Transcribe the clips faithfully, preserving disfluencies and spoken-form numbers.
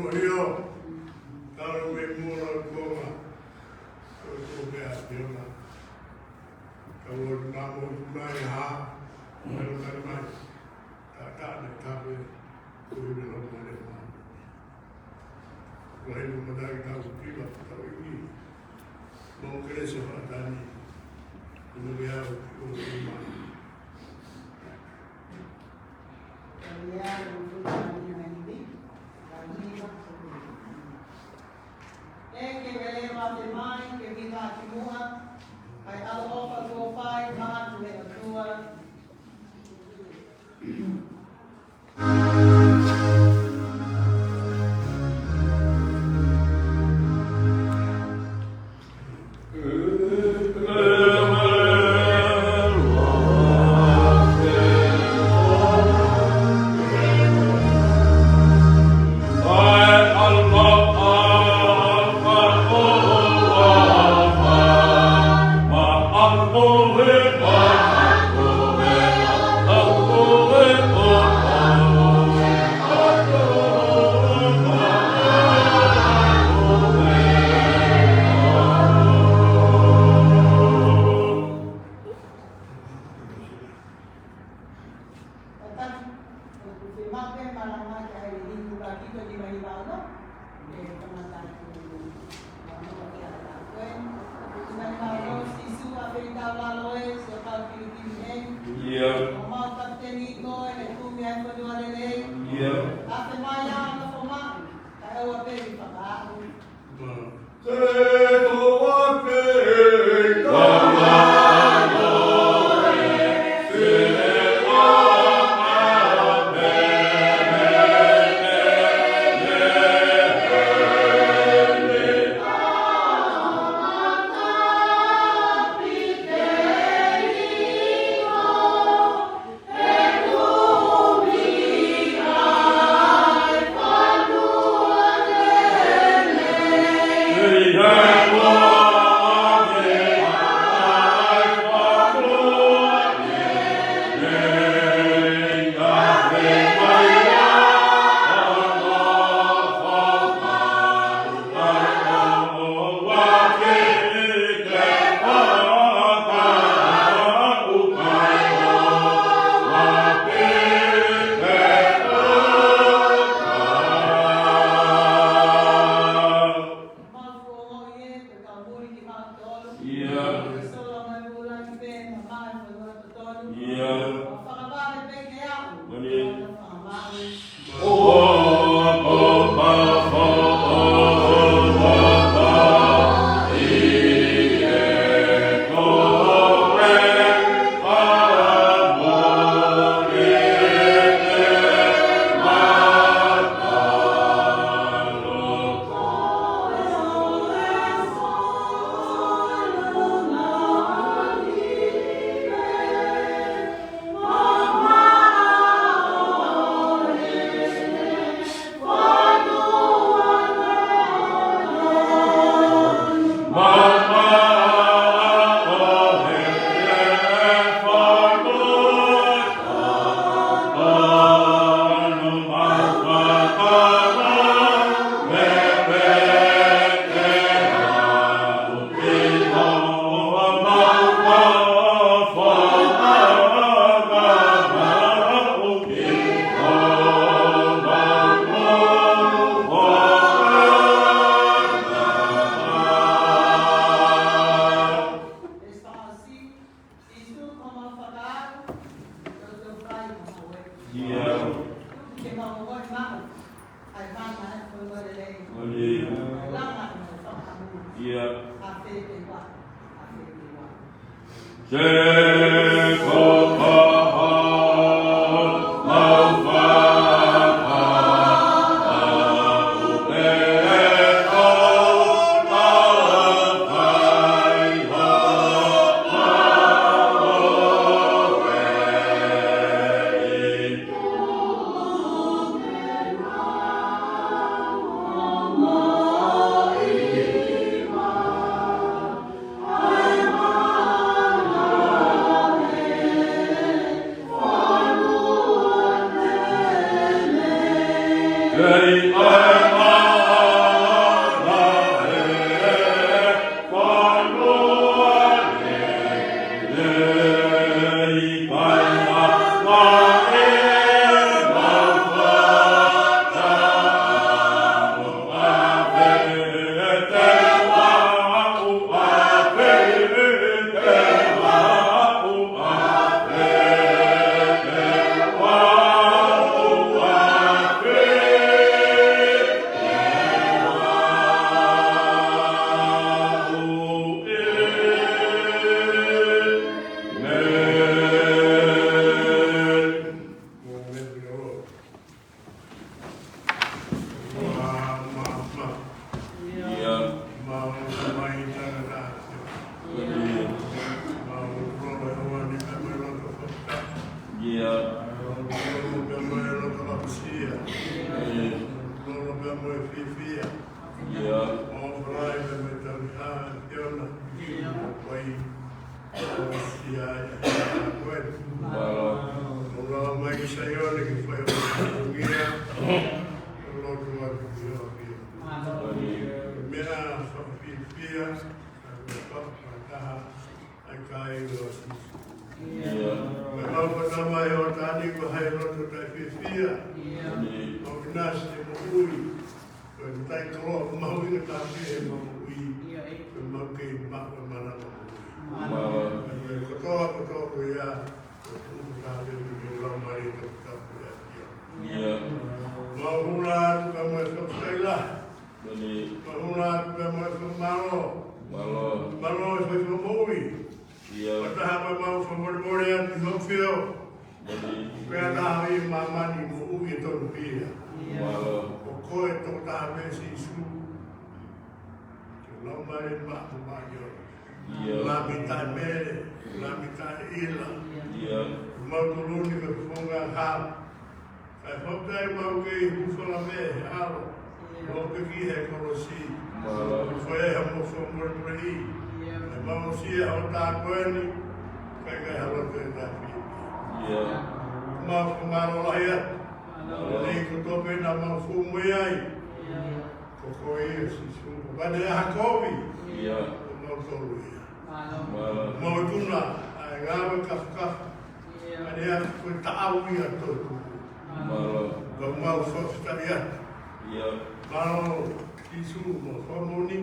ʻIo, kalo me mua la kuonga, ko ko mea tiona. Kalo ma mo mai ha, kalo mai mai. Tata ne tape, ko i me lo mai le ma. Ko i mo mai tau pila, tau i ni. Mo kere se hatani, mo ke au, ko i mai. ʻE ke vele mate mai, ke vina ki muʻa, ʻai ʻaloʻofa kuo fai, maʻa ku he ʻOtua. ʻOku fiemaʻu pē malanga ki ai ni kuka kiko ni mai valo. Ke kamata ki ni. Vamo ke ala koe. Ni mai valo, Sīsū ʻa fei tau lalo e, Sīsū ʻa fei tau lalo e. ʻIo. ʻOmau kapiteni ko e, ʻe kumi ai fonua lelei. ʻIo. ʻAfe mai ʻa nofo maʻu, kae ʻoua pē ke fakaaʻu. ʻIo. ʻIo. ʻIo. ʻIo. Fiefia. ʻIo. ʻO fai pē mo e tauhi ʻa e ʻAfiona. ʻIo. Ko ia ʻoku ʻia ai ʻa e koe. Mālō. ʻO lau mai ki Saione ke fai ʻo fatongia. ʻO lotu atu ki ho ʻAfio. Mālō. Meʻa fakafiefia, ʻa e fakataha ʻa e kāinga ʻo Sīsū. ʻIo. Ko e mau fakatamai ʻo tāni ko hai loto taʻefiefia. ʻIo. Mau ʻinasi e moʻui. Ko e taʻekoloa mahuʻinga taha pē ʻi he mau moʻui. ʻIo. Ko e mau kei maʻu e mana moʻui. Mālō. Ko e kotoa, kotoa ko ia, ko e tuʻu taha pē ʻi he lau mai e tau tau ko ia. ʻIo. Mau hula atu ka mo e fakataha. Mālō. Mau hula atu ka mo e fakamālō. Mālō. Mālō e fai fakamoʻui. ʻIo. Fakataha pea mau fakamolemole atu ki ho ʻAfio. Mālō. Pea taha ʻi māmani moʻui e tonu pia. Mālō. Ko koe tokotaha pē Sīsū. Ke lau mai e maʻu mai ʻo. ʻIo. Lami taʻemele, lami taʻeʻila. ʻIo. Mau tolu ni ka fonga ha. Kae fakataha mau kei hūfanga pē he ʻAlo. ʻIo. Lope ki he kolosi. Mālō. Ko e hamo fakamolemoleʻi. ʻIo. Kae mau sia ʻo tā ko eni. Kae kei halo te tafi. ʻIo. Mau fakamālō lahi atu. Mālō. Nei ko tope na mau fumu ai. ʻIo. Ko koe ia Sīsū. Pane a kovi. ʻIo. Ko mau tolu ia. Mālō. Mālō. Mau tuna, ʻa e ngāue kafakafa. ʻIo. Pane a ko e taʻau ia totu. Mālō. Ka mau fakafetaʻi atu. ʻIo. Mālō, Sīsū mo Fakamoʻoni,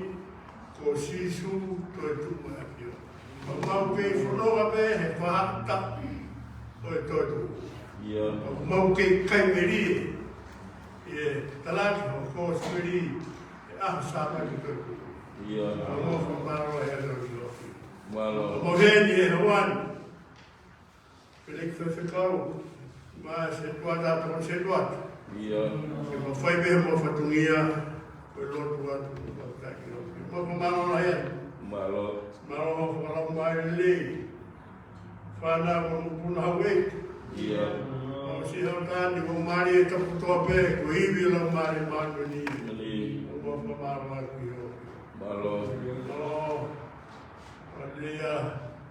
ko Sīsū toe tuʻu mai ʻAfio. Ka mau kei fononga pē he fahata ʻo e toe tuʻu. ʻIo. Ka mau kei kai melie. ʻIo, talaki ho ko siveli, he ʻaho Sāpate toe tuʻu. ʻIo. Ka mau fakamālō he ʻAfio. Mālō. Ka mau heni he hoani. Peleki Faifekau, ma se tuata, toko se tuata. ʻIo. Ke mau fai pē mo fatongia, ko e lotu atu, ko e taki lotu. Mau fakamālō lahi atu. Mālō. Mālō, fakamālō mai lelei. Fānau mo e mokopuna Hauʻeiki. ʻIo. Mau si hau tāni, mau mālie tapu kotoa pē, ko e ivi lau mālie mālie ni. Mālie. Mau fakamālō atu ki ho. Mālō. Mālō. Haleluia.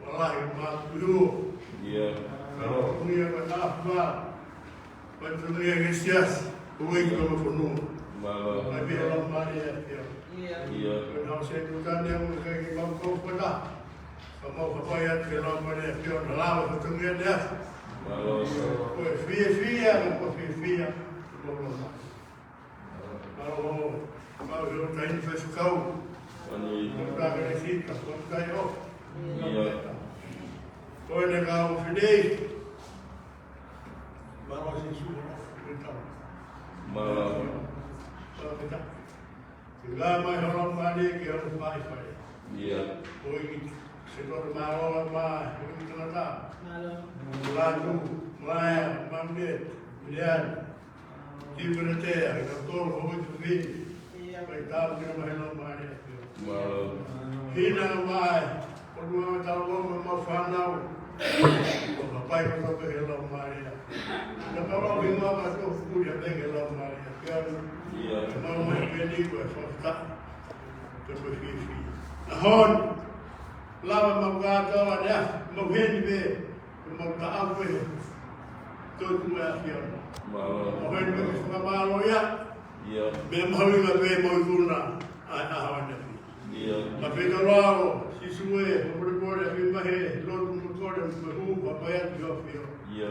Walahi ma kuyo. ʻIo. Kalo kuya ka na fua. Paitunia ke siasi. Kuwei ka ma funu. Mālō. Ma pia la mare ya pia. ʻIo. Ko na se tu tane mo ka ki ma ko ko na. Ka mau ka pai atu ke la mare ya pia na la ma fatunia de atu. Mālō. Ko e fiefia, ko e fiefia. Mālō. Mālō, mau hilo taini Faifekau. Mālō. Mau tā kere sita, mau tā ʻo. ʻIo. Ko e ne kau finei. Mālō Sīsū, mālō. Mālō. Mālō. Ke ngā mai holo mare ke holo fai fai. ʻIo. Ko i se tō mālō mai, ko i tangata. Mālō. Lātu, Maia, Mamie, Miliana. Ki Peratea, ʻi ka tolo hoi ka fini. ʻIo. Kai tau kina mai lau mai ʻAfio. Mālō. Hina mai, ko nua mai tau lau mai mau fānau. Ko ka pai ko tau ke he lau mai ʻAfio. Na ka lau hima ka tō fukuri a peke lau mai ʻAfio. ʻIo. Mau mai peni ko e fakata. Ke ko e fifi. Na hon. Lava mau kātoa lea, mau heni pē. Mau taʻau pē. Tō tu mai ʻAfio. Mālō. Mau heni pē ke fakamālō ia. ʻIo. Meʻa mahuʻinga pē mau ikuna. ʻAi ʻaho ʻanepō. ʻIo. Ka pē ka lalo, Sīsū ē, ka pole pole, ʻa pē mahe, lotu mo kole, mo hū, ka pai atu ʻAfio. ʻIo.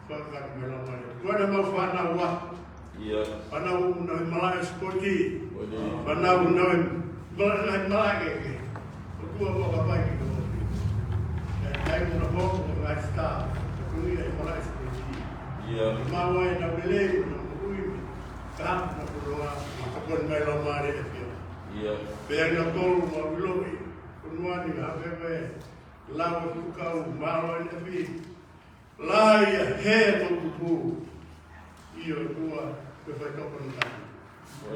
Fakakata mai lau mai. Ko ʻene mau fānau ua. ʻIo. Fānau ʻoku nau ʻi malaʻe sipoti. ʻIo. Fānau ʻoku nau ʻi malaʻe, malaʻe ke ke. ʻOtua mau ka pai ke ke. ʻE, kai muna mo, mo ngai sita. Tui ai malaʻe sipoti. ʻIo. Mau ai na mele, na mui. Ka, na kuroa. Ka pon mai lau mai ʻAfio. ʻIo. Pea na tolu mau ʻiloʻi. Kunuani na pepe. Lau e kukau, mālō ʻene ʻapi. Laia he tau tupu. ʻIo tua, ke fai tau kona tapu.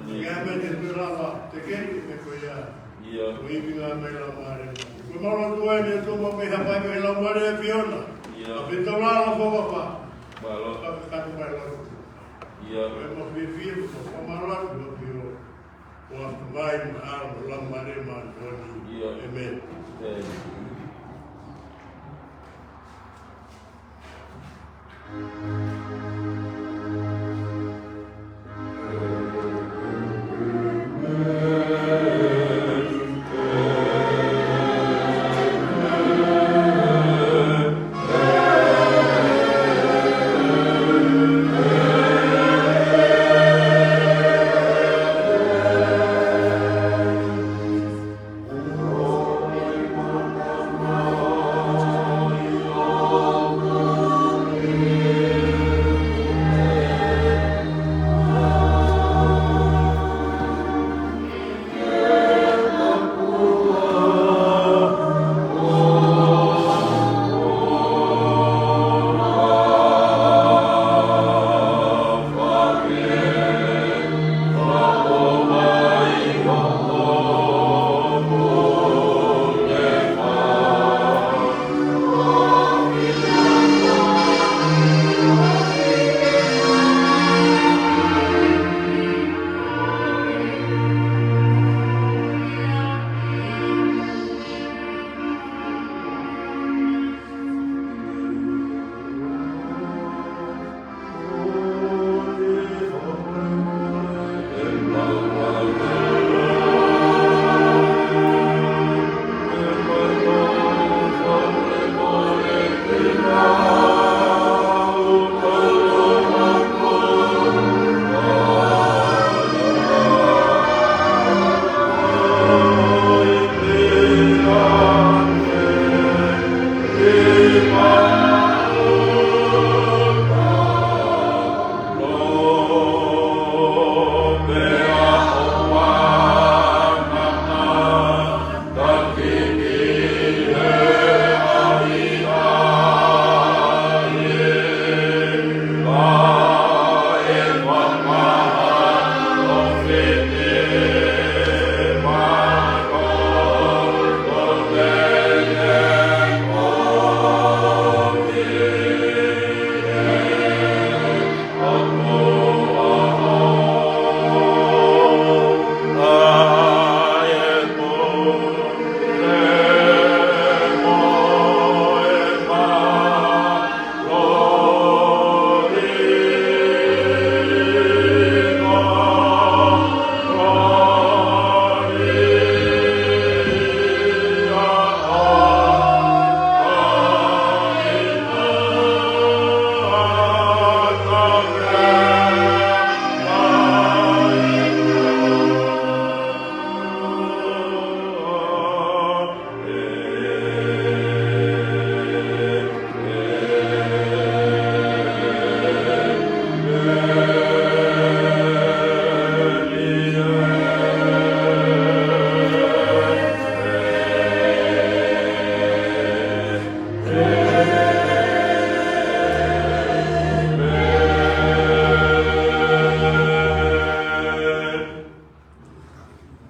ʻIo. Ia me te te lava, te kei te ko ia. ʻIo. Ko ipi ngā mai la mare. Ko mālō tua ʻene tō mau mei hapai mei la mare ʻAfiona. ʻIo. ʻA pē tau la la fo papa. Mālō. Ka ke katu mai la. ʻIo. Ko e mau fiefia, ko e mau mālō atu ʻAfio. Mai, ʻa e Laumālie Māʻoniʻoni. ʻIo. ʻĒmeni. ʻĒmeni.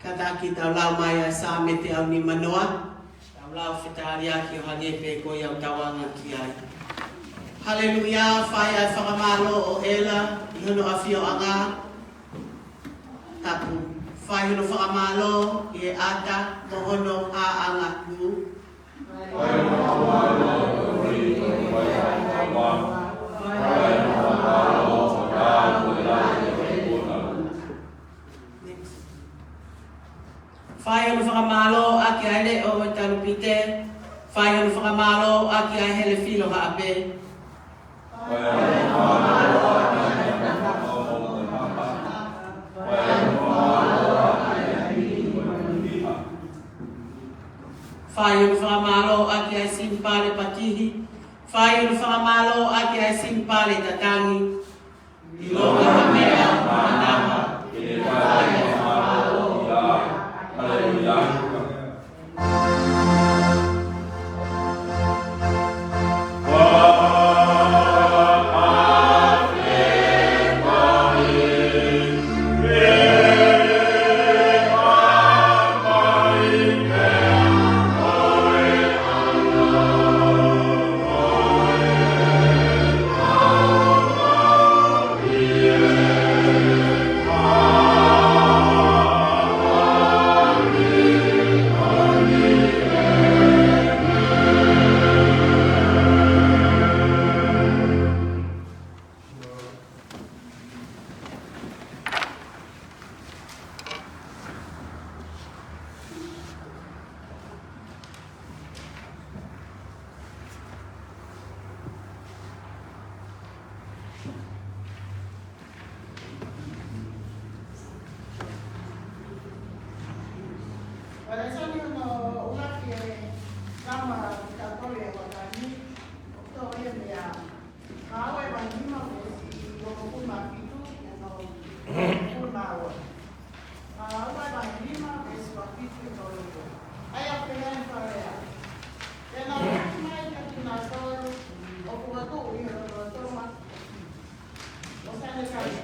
Kātaki tau lau mai ʻa e Saame teau nimanoa. Tau lau fetaliaki ʻo hangē pē ko ia ʻoku tau anga ki ai. Haleluia, fai ʻa e fakamālō ʻo ʻEla ʻi hono ʻafioʻanga. Tapu. Fai hono fakamālō ʻi he ʻata mo hono ʻaʻanga. Fai hono fakamālō ʻaki ʻa e leʻo mo e talupite. Fai hono fakamālō ʻaki ʻa e hele filo haʻape. Fai hono fakamālō ʻaki ʻa e sinipale pakihi. Fai hono fakamālō ʻaki ʻa e sinipale tatangi. ʻIlonga ha meʻa ʻoku manava ke ne fai ha fakamālō ia. Haleluia. Lēsoni hono ʻuluaki ʻi he Lama ki he Tau Tolu ʻi he Ioatani, ʻoku toʻo ia mei he Ngāue vahe nima veesi uofulu mā fitu ki he uofulu mā ua. Ngāue vahe nima veesi uofulu mā fitu ki he uofulu mā ua. ʻA ia ʻoku pehē ʻa e fakalea: Pea naʻe foaki mai kiate kinautolu ʻo fokotuʻu ʻi he lotolotonga ʻo Sēnitaile.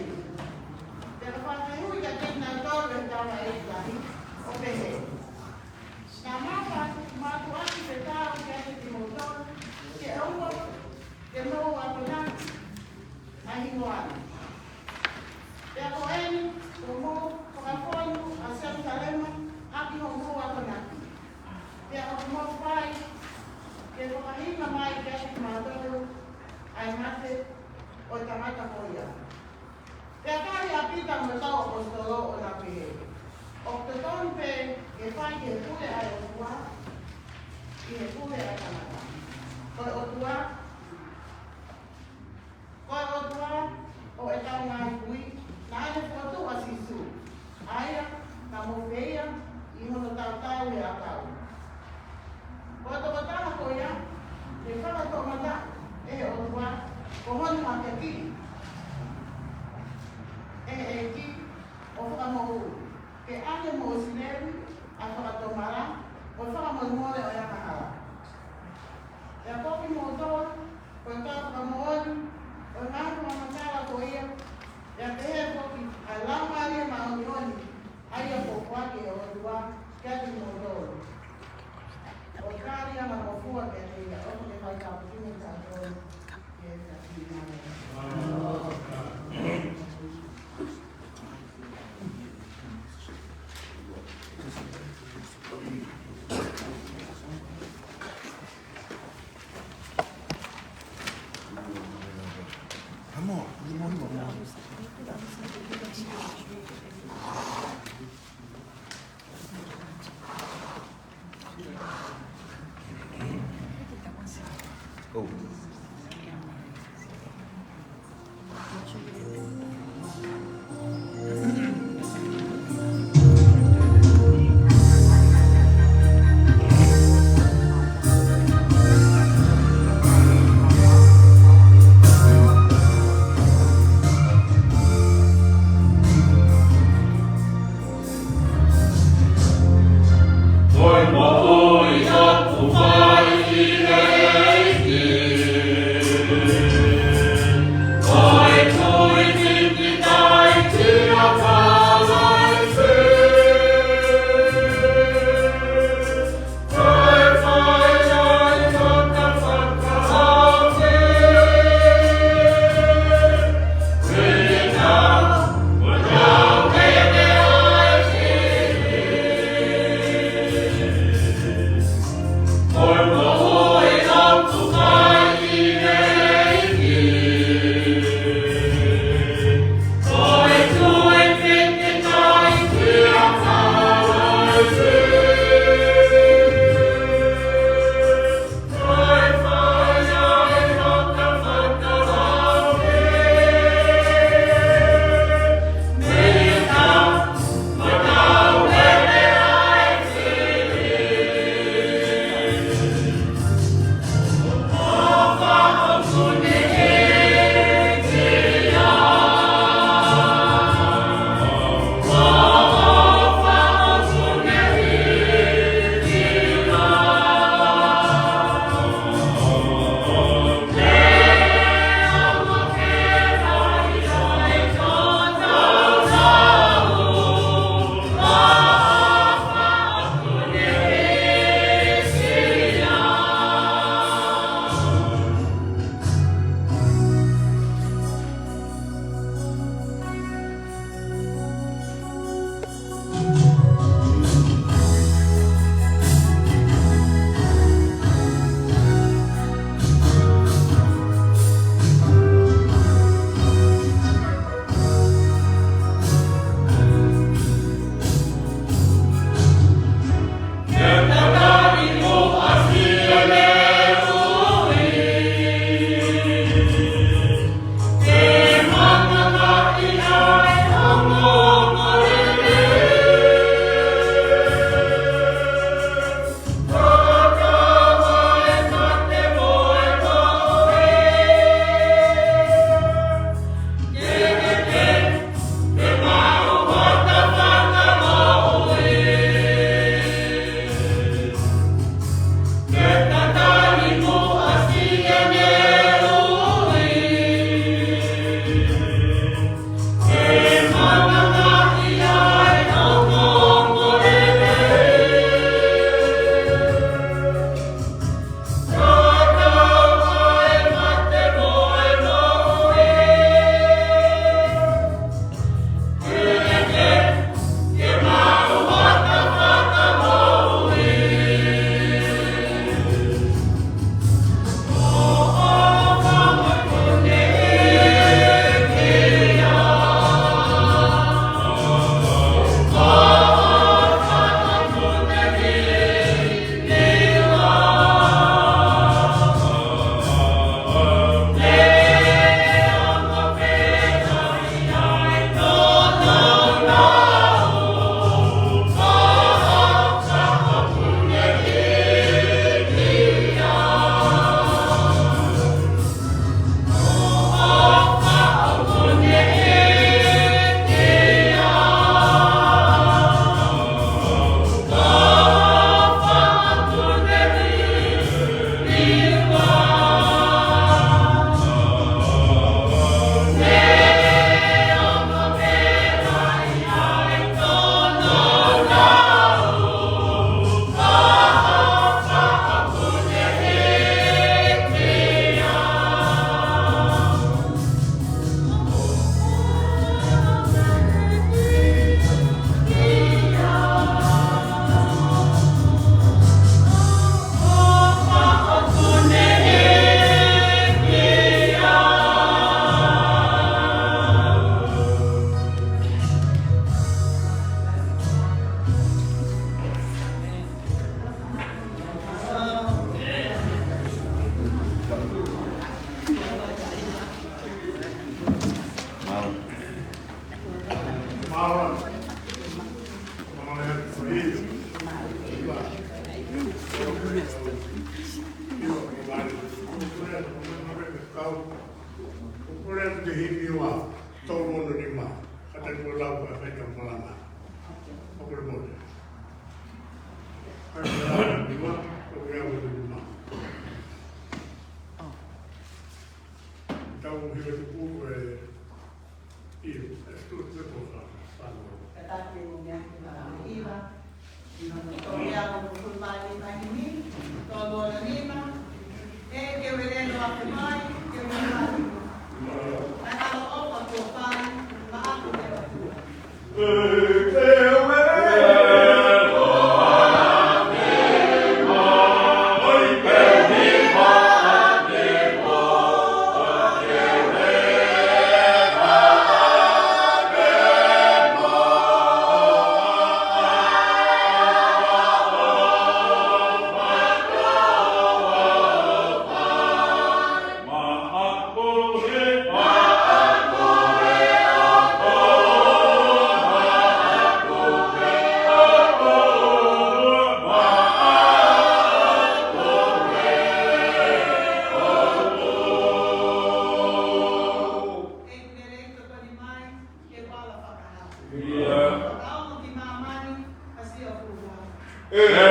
Pea naʻe fakafehuʻi kiate kinautolu ʻe he tamaioʻeiki lahi, ʻo pehē: Naʻa mou mātuʻaki fetaulaki kiate kimoutolu, ke ʻoua te mou akonaki ʻa e hingoa ni. Pea ko eni, kuo mou fakafonu ʻa Sēnitaile ʻaki hoʻomou akonaki. Pea ʻoku mou fai ke fakahinga mai kiate kimautolu ʻa e mate ʻo e tangata ko ia. Pea tali ʻa Pita mo e kau ʻaposetolo ʻo na pehē: ʻOku totonu pē ke fai ki he pule ʻa e ʻOtua ʻi he pule ʻa e tangata. Ko e ʻOtua, ko e ʻOtua ʻo ʻetau ngaahi kui, naʻa ne fokotuʻu ʻa Sīsū, ʻa ia naʻa mou feia ʻi hono tautau ʻi he ʻakau. Ko e tokotaha ko ia, ne fakatoʻomataʻu ʻe he ʻOtua ko hono hakeakiʻi ʻe he ʻEiki ʻo fakamoʻui, ke ʻange moʻo sinevi ʻa e fakatomala mo e fakamolemole ʻo e angahala. Pea ko kimoutolu, ko e kau fakamoʻoni ʻo e ngaahi fakamatala ko ia, pea pehē foki ʻa e Laumālie Māʻoniʻoni, ʻa ia kuo foaki ʻe he ʻOtua kiate kimoutolu, ʻo tali ʻa e ngaahi ngofua kiate ia. ʻOku ke fai tapu ki me tapu ki he tapu ki mane. ʻIo, ʻo mai. ʻOku pule atu, ʻoku pule atu, ʻoku pule atu ki he himi ua tolu ono nima. Kātaki ʻo lau ka fai ka malanga. ʻOku pule mole. Fai ka malanga nima, ʻoku pule atu nima. Tau hiva tuku e, ʻio, e tuʻu te ko fa, fa no. Kātaki ʻo meʻa ki he malanga hiva. Ina ko tau meʻa ko tau mali mai ni, tau mona nima. E ke wele no ake mai, ke wele mai. Ai alo o pa ko fai, ma aku ke wa tua. Tapu ke ua. ʻIo, ʻi he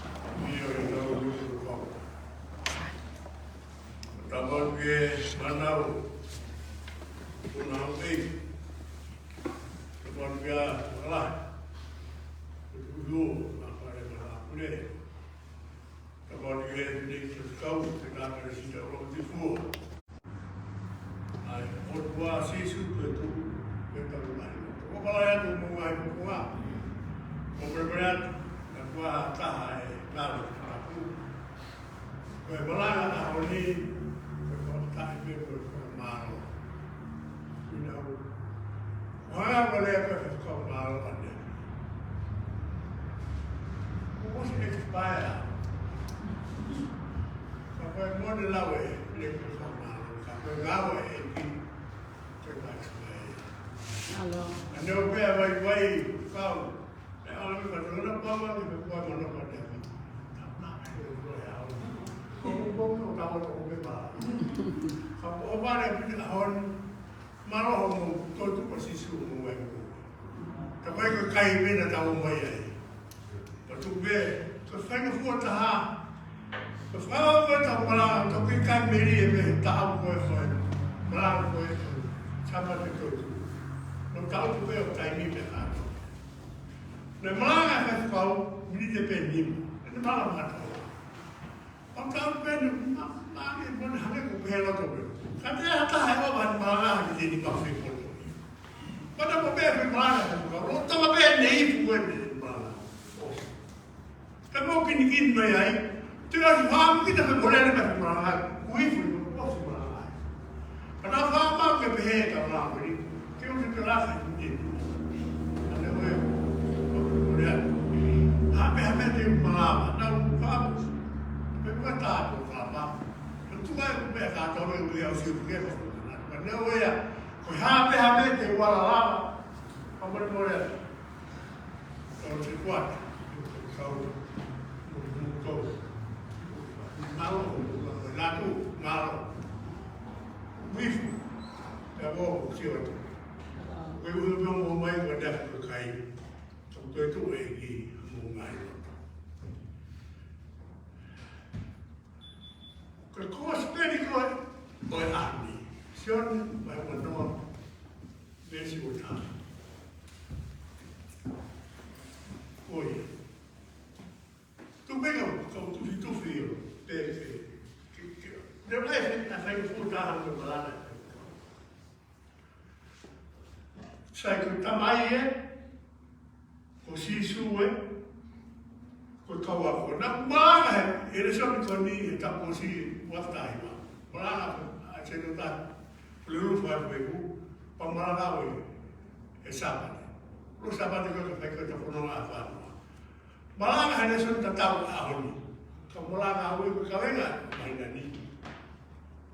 tau ʻulu ʻulu kau. Tapu ke manau. Puna au kei. Tapu ke a wala. Tuku ʻulu, a pare mana pule. Tapu ke nei te kau, te kākare sita o te fua. ʻAi, ʻOtua Sīsū ko e tuʻu, ko e tau mai. Ko e palai atu mo ngai ko kua. Ko e palai atu, na kua taha e lalo tapu. Ko e palai atu ʻaho ni, ko e fakataʻi pē ko e fakamālō. Ina u. Ua ua lea ko e fakamālō ane. Ko Kuo ʻosi expire. Ka ko e moʻoni lau ʻe, ʻe ke fakamālō. Ka ko e ngāue ʻa e ʻEiki, ko e ngāue ʻa e ʻEiki. Mālō. ʻA ʻene ʻofa pē ʻa e vaivai, kau. ʻE ala me ka tona pama ni me kua mana ka te. Tama e ko e au. Ko ko ko ko tau ko ko me pa. Ka ko o pare pita hon. Mālō hoʻomou toetuʻu ʻa Sīsū mo e. Ka ko e kai pē naʻa tau mai ai. Ka tuku pē, ka fai na fua taha. Ka fai o ka tau malanga, ka ke kai meri e me taʻau ko e fai. Malanga ko e fai. Sāpate ko e. No taʻau ko e fai o taimi pē ka. Na malanga e fai kau, miniti pē nima. Ene malanga mātou. ʻO kau pē ni, ma, ma, e mone hake ko pē loto pē. Ka te ata he o van malanga ki te ni pa fe koto. Pata ko pē fe malanga he ko lo tama pē nei fu wen ni malanga. Ka mo kini kini mai ai. Te la si fam ki te fe mole le ka fe malanga. Kui fu ni ko fu malanga. Ka na fam ma ke pehē ka malanga ni. Ke u te te la sa ni te. Ane we. Ko le. Ha pe ha me te malanga. Na u fam. Pe ko ta ko fam. Ka tuku ai ko pē ka tau e ui au si uke. Ka ne ue ia, ko e hā pē ha meʻa te u ala lava, ka mole mole atu. Ka o te kuata, kau, mo, mo, kau. Mālō, mo, mo, latu, mālō. Wifu, ka mo, sio atu. Ko e ui mo, mo, mai, ko e dafu, ko e kai. Ka ko e tu e ki, mo, ngai, loto. Ko e kosipeli ko ē ʻo e ʻaho ni. Sione vahe ua noa, veesi ua taha. Ko ia. Tuku pē kau, kau tufi tufi ʻo, pē, pē, ke, ke, ne vai, ʻa e fai fuʻu taha mo e malanga. Sai ko e Tamai ē, ko Sīsū ē, ko e kau ako. Naʻa ku malanga he, he lēsoni ko eni he tapu ʻosi ua tahi ua. Malanga ko, ʻa e sēnota, ko e lulu fai ko e ku, pa malanga ʻo e, he Sāpate. Lulu Sāpate ko e ka fai ko e tapu no a fānua. Malanga he lēsoni tatau ʻaho ni. Ka malanga ʻo e ko e kavenga, mai nani.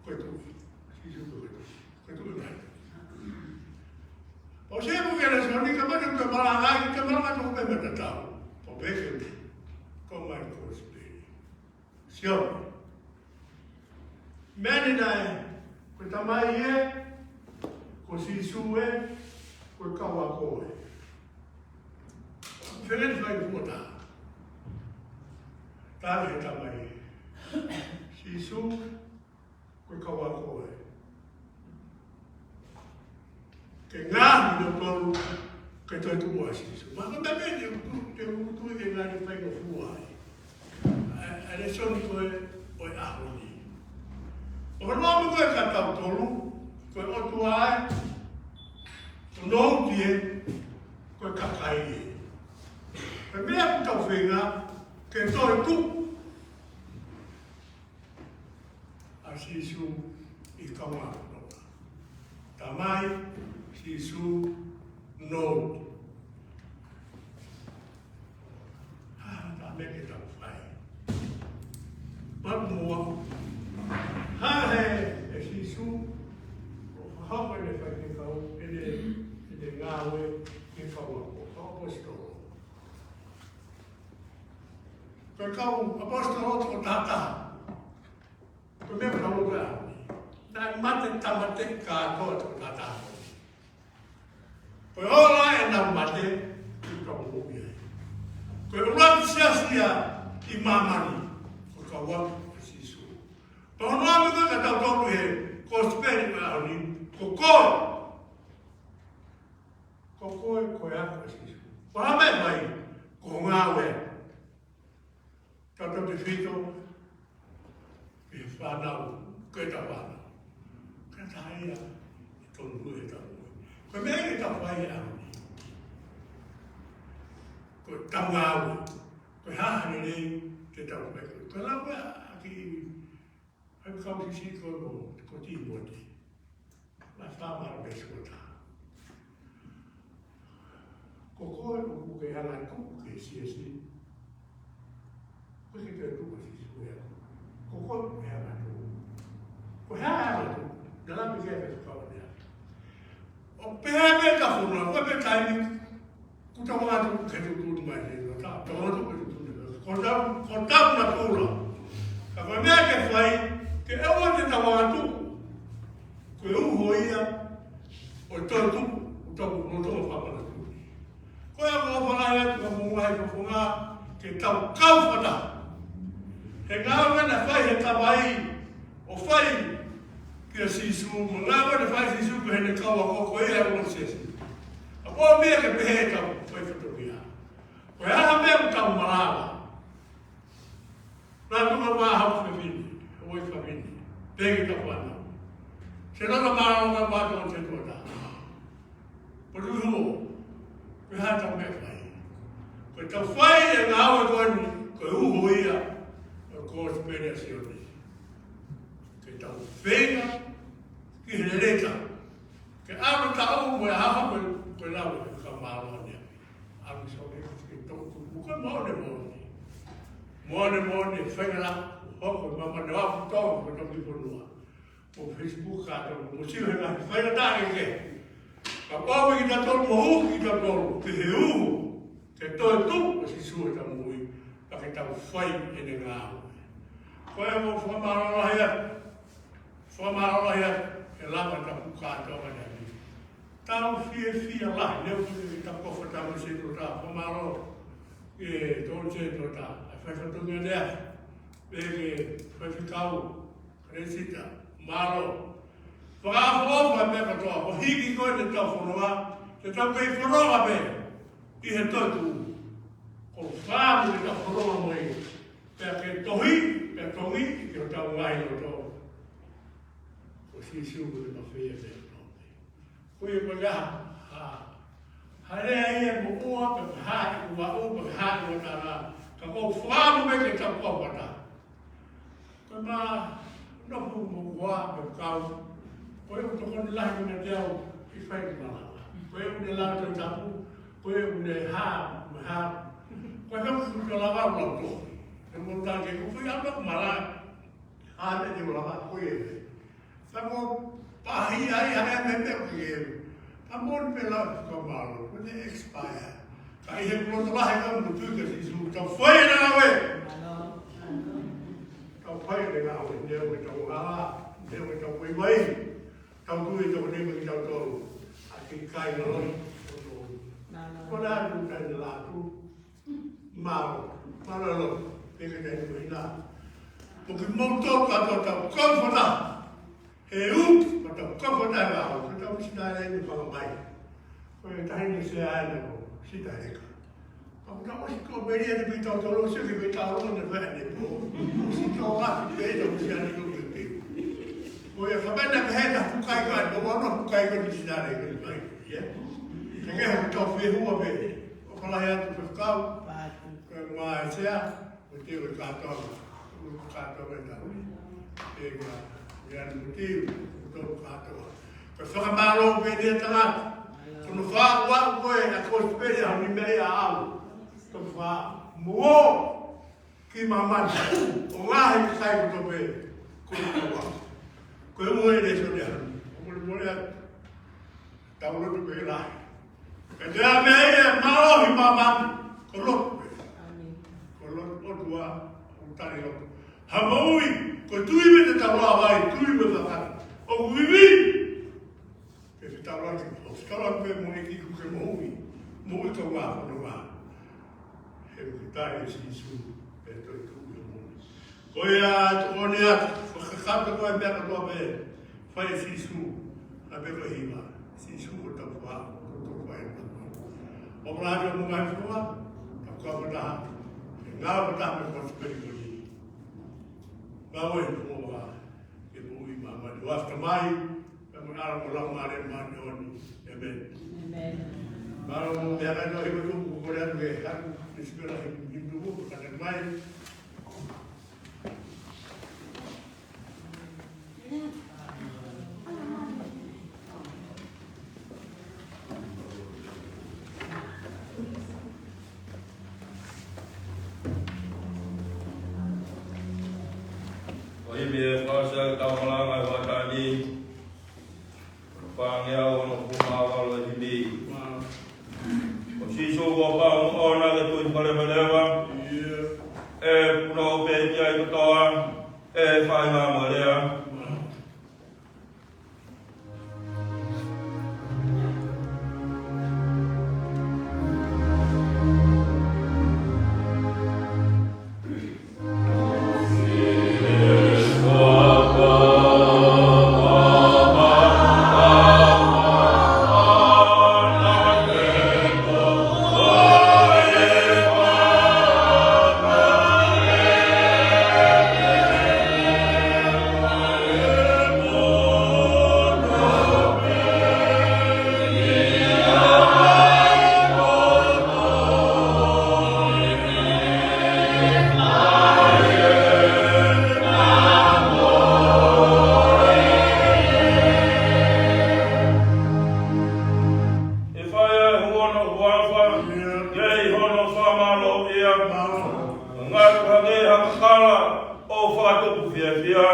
Ko e tu, Sīsū ko e tu. Ko e tuʻu mai. ʻO se mo ke lēsoni ka mate ko e malanga ai, ke malanga ko e meʻa tatau. Ko peke, ko mai ko speli. Sio. Meʻa ni naʻe, ko e Tamai ē, ko Sīsū ē, ko e kau ako ē. Fele ni fai kuota. Tali he Tamai ē. Sīsū, ko e kau ako ē. Ke ngaahi no tolu ke toe tuʻu ʻa Sīsū. Ma ko tape te utu, te utu ke ngaahi fai no fua ai. ʻA e, ʻa e lēsoni ko ē ʻo e ʻaho ni. ʻO ka noa mo ko e ka tau tolu, ko e ʻOtua ē, ko Nouti ē, ko e kakai ē. Ko e meʻa ʻoku tau feinga, ke toe tuʻu ʻa Sīsū ʻi kaunga kotoa. Tamai, Sīsū, Nouti. Ha, ta me ke tau fai. Mapu mua. Ha he, e Sīsū, ʻo hapa ne fai ke kau, ʻene, ʻene ngāue, ke kau ako, kau ʻapositolo. Ko e kau ʻapositolo toko taha taha. Ko e meʻa ka ʻoka. Naʻe mate tāmateʻi kātoa toko taha taha. Ko e ola ʻenau mate, ʻi ka moʻui ai. Ko e ola ki siasi ia ʻi māmani, ko e kau ako ʻa Sīsū. Ko hono ame ka tau tolu he kosipeli ʻo e ʻaho ni, ko koe. Ko koe, ko e ako ʻa Sīsū. Ko ha meʻa mai, ko ho ngāue. Tautautefito ki he fānau, ko ʻeta fānau. Ka taha ia, ʻe tonu ʻe tau. Ko e meʻa ke tau fai ʻaho ni. Ko ʻetau ngāue. Ko e hā ha lelei ke tau fai. Ko e lau ʻa e kiʻi, ʻa e kau sisi ko, ko Tīmoti. Vahe fā mo e veesi ua taha. Ko koe ʻoku ke hanga atu ki he siasi. Ko e toetuʻu ʻa Sīsū ia. Ko koe ʻe angatuʻu. Ko e hā e angatuʻu? Naʻe lave ki ai e faifekau ʻaneafi. ʻO pehē pē ka fonu, ko e pē taimi, kuo tau angatuʻu ke tuʻutuʻuni mai he ʻOtua, tau angatuʻu ke tuʻutuʻuni mai. Ko ʻetau, ko ʻetau natula. Ka ko e meʻa ke fai, ke ʻoua te tau angatuʻu ko e uho ia ʻo e toetuʻu, ʻo tau, ʻo tau fakamanatu. Ko ia ʻoku ou fakaʻamu atu ka mou ngaahi fofonga ke tau kau fakataha. He ngāue naʻe fai he tamaí ʻo fai kia Sīsū, mo e ngāue naʻe fai ʻe Sīsū ki heʻene kau ako, ko ia ʻa e ulo siasi. ʻA ko e meʻa ke pehē ʻetau fai fatongia. Ko e hā ha meʻa ʻoku tau malava. Naʻa tau malava ha fefine, ha fefine. Pehē ki heʻetau fānau. Sē, naʻa tau malava ha meʻa ʻoku tau te tuata. Pea ʻoku ou, ko e hā ʻetau meʻa fai? Ko ʻetau fai e ngāue ko eni, ko e uho ia ʻo e kosipeli ʻa Sione. Ke tau feinga ki he lelei. Ke ʻalu taʻu mo e ʻaho ko e, ko e lau e fakamālō ʻaneafi. ʻAlu Sione ke tau tuku ko e moʻoni moʻoni. Moʻoni moʻoni, feinga la, hoko e māmani ʻo aʻu ki Tonga, ko e tau ki fonua. Ko Facebook ka tau, mo sio he ngaahi faingataʻa kehekehe. Ka ʻoku ʻomi kitautolu mo uki kitautolu ki he uho, ki he toetuʻu ʻo Sīsū ʻi heʻetau moʻui, pea ke tau fai ʻene ngāue. Ko ia ʻoku ou fakamālō lahi atu, fakamālō lahi atu, he lava ʻetau kātoa mai ʻaneafi. Tau fiefia lahi, neongo ʻetau kau fakataha mo e sētuata, fakamālō, ʻe tolu sētuata, ʻa e fai fatongia lea, pehē ki he faifekau, Kanisita, mālō. Fakaʻofoʻofa e meʻa kātoa, ko e hiki ko ē ʻetau fononga, te tau kei fononga pē ʻi he toetuʻu. Ko e fāmili te tau fononga mo ia. Pea ke tohi, pea tongi, ki hotau ngaahi loto. Ko Sīsū ko e mafai e meʻa kātoa. Ko ia ko ia, ha, ha lea ia mo ua, pe ha i ua u, pe ha i ua tala. Ka ko e fakaʻamu pē ke tau kau fakataha. Ko e mā, nofo mo ua, pe kau. Ko ia ʻoku tokoni lahi mo e te au, ʻi fai ki malava. Ko ia ʻoku ne lau Tohi Tapu, ko ia ʻoku ne hā, mo hā. Ko ia ʻoku tau lava ʻo lau tō. He mo tā ke ko ia ʻoku malava. Hā, te te lava, ko ia. Ka mo pahi ai, ai, ai, me, me, ke, ka mo ni pela, ka malo, ko ne expire. Ka ʻi he kuo tala he ka mo tui ka Sīsū, tau fai e ngāue. Tau fai e ngāue, neongo ʻetau hala, neongo ʻetau vaivai. Tau tui ʻetau nei mo kitautolu. ʻA e kai ngalo. Ko na tu kai ngalo tu. Mālō, mālō ʻaupito, pea ke tau ʻi hena. Mo kimoutolu kātoa tau kau fakataha. He ʻoku, ka tau kau fakataha ʻa e ʻOtua, tau misinale ni fanga mai. Ko e taʻahine Sea ʻana ko Sita Heka. Ka ʻoku tau ʻosi ko meri ʻana pē tautolu, ʻosi ke pē tautolu ʻana pē ʻana pō. ʻOsi tau ka pē tau misinale ko pē pē. Ko ia ka pē na pē he ta fukai ka, no ono fukai ka misinale ko mai. Ia. Ka ke ha tau fehua pē. ʻOku lahi atu faifekau, ko e maesea, ko e teu e kātoa, ko e kātoa e tau ni. E ka, e anu ko e teu, ko e tau kātoa. Ko e fakamālō pē ni ʻa e tangata. Ko hono faʻu ʻa koe, ʻa e kosipeli ʻa e nimeʻi ʻa au. Ko e faʻu mo ki māmani, ʻo ngaahi kakai kotoa pē, ko e kua. Ko e ua e lēsoni ʻa e ʻaho ni. ʻOku mole mole atu. Tau lotu pē lahi. Ka te ame ia, mālohi māmani. Ko lotu pē. Ko lotu ʻOtua, ʻo tali lotu. Ha moʻui, ko e tui me te tau lava ai, tui me fakata. ʻOku ivi. Ke fetaulaki, ʻo fetaulaki pē mo e ʻEiki kuo ke moʻui, moʻui kaungā fononga. He ʻoku ke tali ʻe Sīsū, ʻe toetuʻu ʻi he moʻui. Ko ia ʻoku ne ʻatu, fakakakato ko e meʻa kātoa pē, fai ʻe Sīsū, ʻa pē ko e hiva, Sīsū ko e tau fā, ko e tau fā e tau. ʻOku lahi ʻa e moʻui fua, tau kau fakataha, ngāue fakataha mo e kosipeli ko eni. Ngāue ʻi he fonua, ke moʻui māmani. ʻOfa mai, Ka mo ala mo lau mare mani oni. ʻĒmeni. ʻĒmeni. Mālō mo e meʻa ka no hiva tuku ko Korea tuku e haku. Ni sipela hi, hi tuku, ka te mai. ʻE fakaʻosi ʻetau malanga ʻi he hoʻatā ni, fāngeau onongofulu mā valu e himi. Ko Sīsū kuo pau moʻoni ke tui fakaleveleva, ʻe punou pē ki ai kotoa ʻa e faʻahinga mo e lea. ʻE fai ʻa e huono huafa, kei hono fakamālō ia, ngatu hake ha kakala ʻo fakatupu fiefia.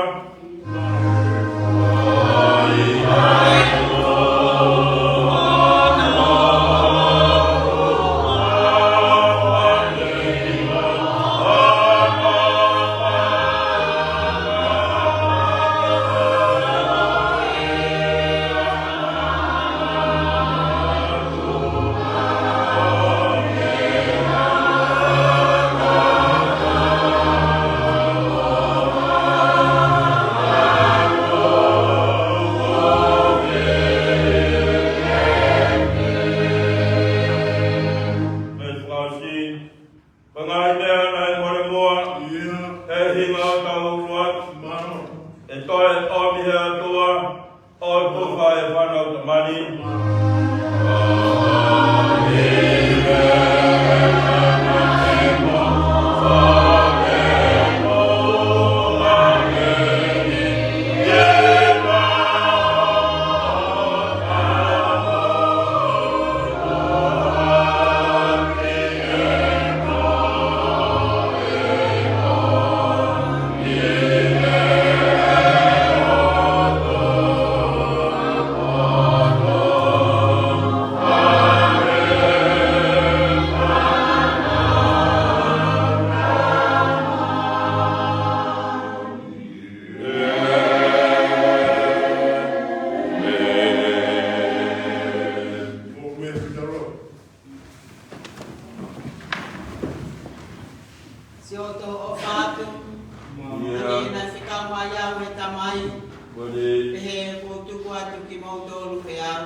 Mei fakaʻosi, ko e ngaahi meʻa naʻe mole muʻa, ʻe hinga ʻo tau ʻuluaki, ʻe toe ʻomi he ʻOtua, ʻo tufa e fānau tamani. Siʻoto ʻofa atu. ʻIo. Naʻe fekau mai au ʻe he Tamai. Moʻoni. Pehē kuo u tuku atu kimoutolu pē au.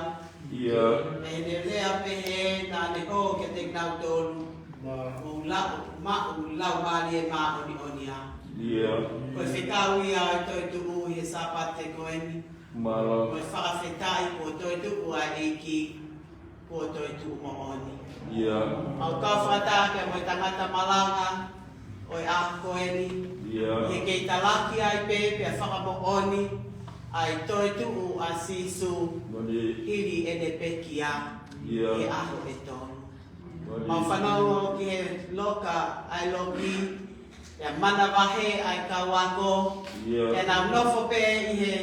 ʻIo. Pehē ne lea pehē naʻa ne hō kiate kinautolu. Mou lau, maʻu Laumālie Māʻoniʻoni ā. ʻIo. Ko e fekau ia ʻa e toetuʻu ʻi he Sāpate ko eni. Mālō. Ko e fakafetaʻi kuo toetuʻu ʻa e ʻEiki, kuo toetuʻu moʻoni. ʻIo. Mau kau fakataha pea mo e tangata malanga ʻo e ʻaho ko eni. ʻIo. ʻI he kei talaki ai pē pea fakamoʻoni ʻa e toetuʻu ʻa Sīsū. Moʻoni. Hili ʻene pekia. ʻIo. ʻI he ʻaho ʻe tolu. Moʻoni. Mau fanongo ki he loka ʻa e loki, pea manavahē ʻa e kau ako. ʻIo. Pea nau nofo pē ʻi he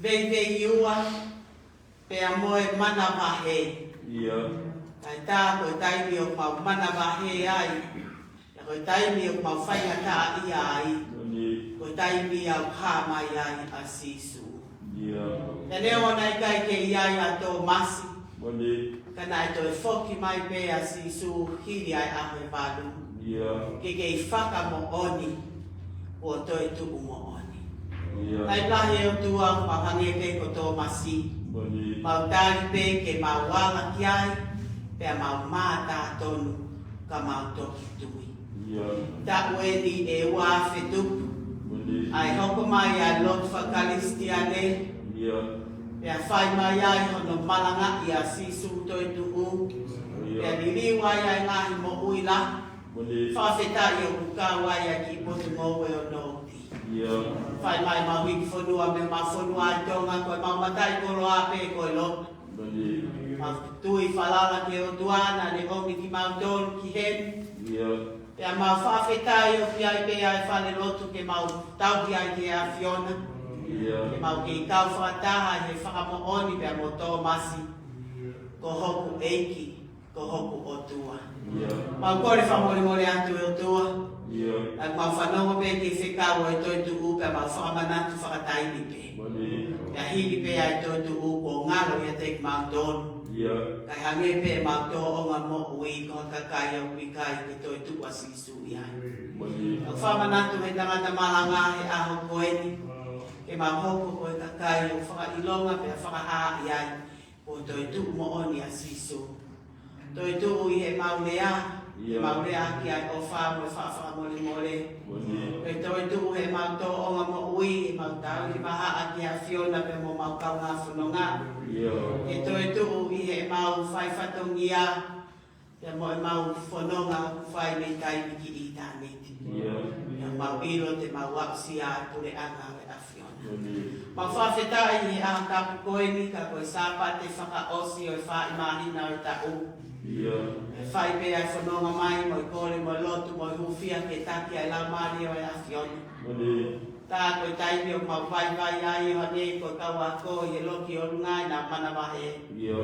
veiveiua, pea mo e manavahē. ʻIo. Kae tā ko e taimi ʻoku mau manavahē ai, pea ko e taimi ʻoku mau faingataʻaʻia ai, Moʻoni. ko e taimi ia ʻoku hā mai ai ʻa Sīsū. ʻIo. Pea neongo naʻe ʻikai ke ʻi ai ʻa Tōmasi, Moʻoni. ka naʻe toe foki mai pē ʻa Sīsū hili ʻa e ʻaho ʻe valu. ʻIo. Ke kei fakamoʻoni kuo toetuʻu moʻoni. ʻIo. Taimi lahi ʻe ʻOtua, mau hangē pē ko Tōmasi. Moʻoni. Mau tali pē ke mau ala ki ai, pea mau mātā tonu ka mau toki tui. ʻIo. Taʻu eni ʻe ua afe tupu. Moʻoni. ʻA e hoko mai ʻa e lotu fakakalisitiane. ʻIo. Pea fai mai ai hono malangaʻi ʻa Sīsū toetuʻu. ʻIo. Pea liliu ai ʻa e ngaahi moʻui lahi. Moʻoni. Fakafetaʻi ʻoku kau ai ʻa e kiʻi potungāue ʻo Nōti. ʻIo. Fai mai mau hiki fonua mei homau fonua ʻi Tonga, ko ʻemau mataʻikoloa pē ko e lotu. Moʻoni. Mau tui falala ki he ʻOtua naʻa ne ʻomi kimautolu ki heni. ʻIo. Pea mau fakafetaʻi ʻoku ʻi ai pē ʻa e falelotu ke mau tauhi ai ki he ʻAfiona. ʻIo. Ke mau kei kau fakataha he fakamoʻoni pea mo Tōmasi. Ko hoku ʻEiki, ko hoku ʻOtua. ʻIo. Mau kole fakamolemole atu ʻe ʻOtua. ʻIo. Naʻa mau fanongo pē ki he fekau ʻo e toetuʻu pea mau fakamanatu fakataimi pē. Moʻoni. Pea hili pē ʻa e toetuʻu kuo ngalo ʻiate kimautolu. ʻIo. Kae hangē pē ʻemau tōʻonga moʻui ko ha kakai ʻoku ʻikai ke toetuʻu ʻa Sīsū ʻi ai. Moʻoni. Mau fakamanatu he tangata malanga he ʻaho ko eni. Ke mau hoko ko e kakai ʻoku fakaʻilonga pea fakahaaʻi ai. Ko e toetuʻu moʻoni ʻa Sīsū. Toetuʻu ʻi heʻemau lea, ʻIo. ʻemau lea ki ai ʻofa mo e faʻa fakamolemole. Moʻoni. Ko e toetuʻu heʻemau tōʻonga moʻui, ʻemau tauhi vahaʻa ki he ʻAfiona pea mo homau kaungā fononga. ʻIo. Ko e toetuʻu ʻi heʻemau fai fatongia, pea mo ʻemau fononga ʻoku fai mei taimi ki ʻitāniti. ʻIo. Pea mau ʻilo te mau aʻusia ʻa e puleʻanga ʻo e ʻAfiona. Moʻoni. Mau fakafetaʻi he ʻaho tapu ko eni ka ko e Sāpate fakaʻosi ʻo e faʻahimahina ʻo e taʻu. ʻIo. ʻE fai pē ʻa e fononga mai mo e kole mo e lotu mo e hūfia ke taki ʻa e Laumālie ʻo e ʻAfiona. Moʻoni. Tā ko e taimi ʻoku mau vaivai ai ʻo hangē ko e kau ako ʻi he loki ʻolunga ʻi heʻenau manavahē. ʻIo.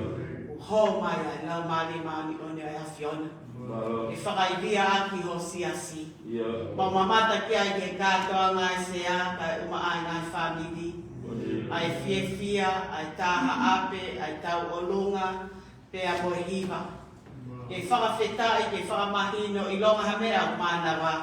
Kuo hō mai ʻa e Laumālie Māʻoniʻoni ʻo e ʻAfiona. Mālō. ʻE fakaivia ʻaki ho siasi. ʻIo. Mau mamata ki ai ki he kātoanga ʻa e sea, kae ʻumaʻā ʻa e ngaahi fāmili. Moʻoni. ʻA e fiefia, ʻa e taha ʻape, ʻa e tauʻolunga, pea mo e hiva. Ke fakafetaʻi, ke fakamahino, ʻilonga ha meʻa ʻoku mānava,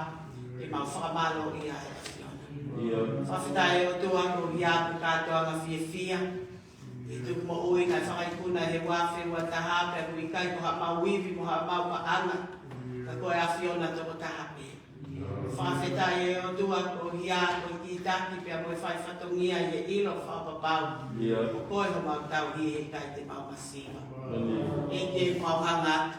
ke mau fakamālōʻia ai ʻa e ʻAfiona. ʻIo. Fakafetaʻi ʻOtua koeʻuhi ko e kātoanga fiefia. ʻI he tuku moʻui naʻe fakaikuna he uaafe uataha pea ʻoku ʻikai ko haʻamau ivi mo haʻamau paʻanga. Ka ko e ʻAfiona tokotaha pē. Fakafetaʻi ʻe ʻOtua koeʻuhi ko e kītaki pea mo e fai fatongia ʻi he ʻilo fakapapau. ʻIo. Ko koe homau tauhi he ʻikai te mau masiva. Moʻoni. ʻEiki mau hanga atu.